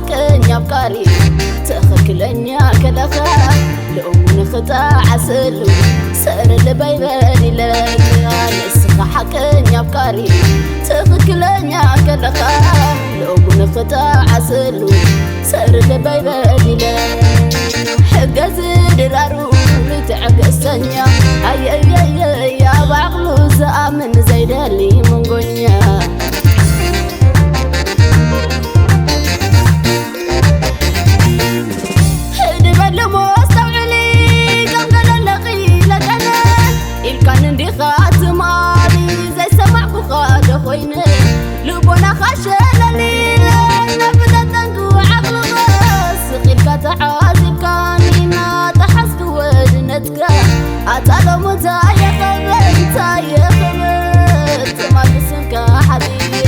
ሓቀኛ ኣፍቃሪ ትኽክለኛ ከለኻ፣ ልእሙ ንኽጠዓሰሉ ሰእሪ ልበይ በል ኢለካ። ንስኻ ሓቀኛ ኣፍቃሪ ትኽክለኛ ከለኻ፣ ልእሙ ንኽጠዓሰሉ ሰእሪ ልበይ በል ኢለ። ሕገዝ ድራሩ ትዕግስተኛ፣ ኣየየየየ ኣብ ዓቕሉ ዝኣምን ዘይደሊ መንጎኛ። ህድእ በሊ እሞ ኣስተውዕሊ፣ ከም ገለ ለቒ ለቀነ ኢልካኒ እንዲኻ ትማሊ፣ ዘይሰማዕኩኻ ዶ ኮይነ ልቦናኻ ሸለል ኢለ፣ ነብዘጠንኩ ዓቕልኻ ስቕ ኢልካ ተዓዚብካኒ፣ እናጠሓስኩ ወድነትካ ኣታ ሎሚ እንታይ የኸብር፣ እንታይ የኸብር ትማሊ ስምካ ሓዚየ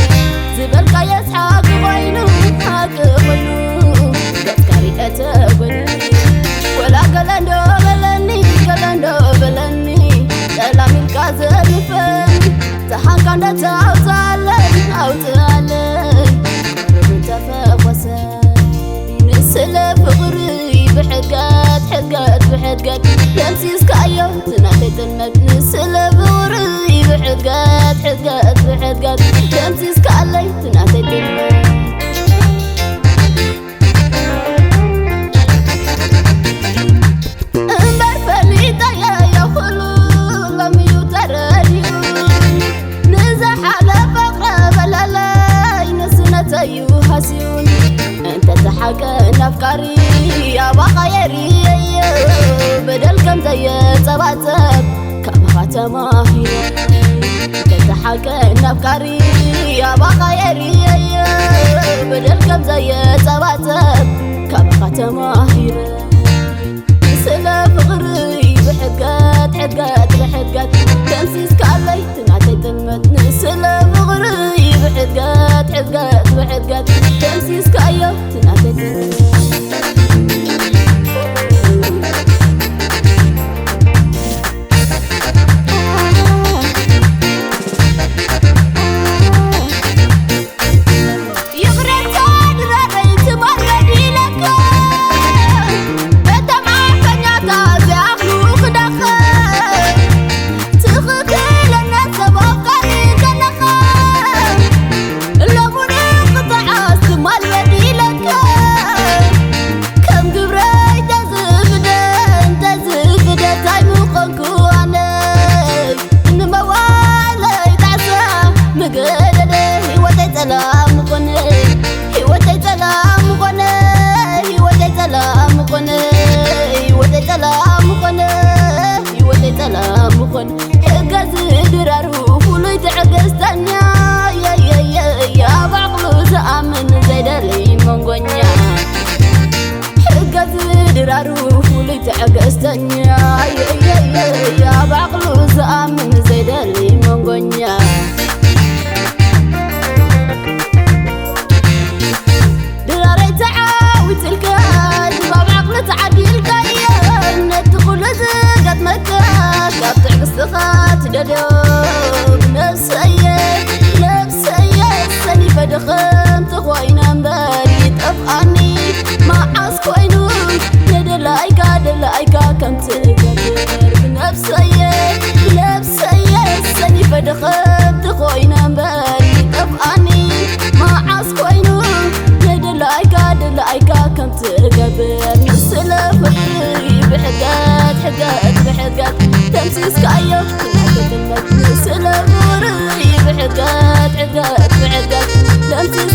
ዝበልካዮ ሓቂ ኮይኑ፣ ሓቂ ኮይኑ፣ ገጽካ ሪኤ ተጎዲኒ። ወላ ገለ እንዶ በለኒ፣ ገለ እንዶ በለኒ፣ ጠላም ኢልካ ዘልፈኒ፣ ተሓንካ እንዶ ተውፅኣለይ፣ ኣውፅኣለይ፣ ቁሩብ እንተፈኾሰ። ንስለ ፍቕሪ ብሕድገት፣ ሕድገት፣ ብሕድገት ደምሲስካዮ እቲ ናተይ ጥልመት። ንስለ ፍቕሪ ብሕድገት፣ ሕድገት፣ ብሕድገት ደምሲስካለይ እቲ ናተይ ጥልመት። እምበር ፈሊጠዮ ኩሉ ሎሚ እዩ ተረድዩ። ንዝሓለፈ ቅረበለለይ ንስነተዩ ሃስዩኒ። እንተ ተሓቀ ናፍቃሪ ኣባኻ የርእየዮ። በደል ከም ዘየጸባጸብ ካባኻ ተማሂረ። እንተ ተሓቀ ናፍቃሪ ኣባኻ የርእየዮ። በደል ከም ዘየጸባጸብ ካባኻ ተማሂረ። ስለ ፍቕሪ ብሕድገት፣ ሕድገት፣ ብሕድገት ደምሲስካለይ እቲ ናተይ ጥልመት። ንስለ ፍቕሪ ብሕድገት፣ ሕድገት፣ ብሕድገት ደምሲስካዮ እቲ ናተይ ጥልመት። ይቕሬታ ድራረይ ትማል በዲለካ፣ በቶም ዓፈኛታት ዝኣኽሉ ክዳኸ፣ ትኽክለኛ ሰብ ኣፍቃሪ ከለኻ፣ ሎሙን ክጠዓስ ትማል በዲለካ፣ ከም ግብረይ ተዝፍደ፣ እንተዝፍደ ታይ ምኾንኩ ኣነ። ንመዋእለይ ጣዕሳ መገደደ፣ ህይወተይ ጸላም ኾነ፣ ህይወተይ ጸላም ኾነ፣ ህይወተይ ጸላም ኾነ፣ ህይወተይ ጸላም ኾነ፣ ህይወተይ ጸላም ኾነ። ሕገዝ ድራሩ ፍሉይ ትዕግስተኛ፣ የየየየ ኣብ ዓቕሉ ዝኣምን ዘይደሊ መንጎኛ። ሕገዝ ድራሩ ፍሉይ ትዕግስተኛ፣ የየየየ ኣብ ዓቕሉ ዝኣምን ዘይደሊ መንጎኛ። ድራረይ ተዓዊትልካ፣ ድባብ ዓቕሊ ተዓዲልካዮ፣ ነቲ ኩሉ ዝገጥመካ ካብ ትዕግስትኻ ትደልዮ። ብነብሰየ፣ ብነብሰየ ሰኒፈ ድኽምቲ ኮይነ እምበር ይጠፍኣኒ መዓስ ኮይኑ፣ ንደላይካ ደላይካ ከም ትገብር። ብነብሰየ፣ ብነብሰየ ሰኒፈ ድኽምቲ ኮይነ እምበር ይጠፍኣኒ መዓስ ኮይኑ፣ ንደላይካ ደላይካ ከም ትገብር። ንስለ ፍቕሪ ብሕገት፣ ሕገት፣ ብሕገት ደምሲስካዮ። ስለ ፍቕሪ ብሕገት፣ ሕገት፣ ብሕገት ደምሲስ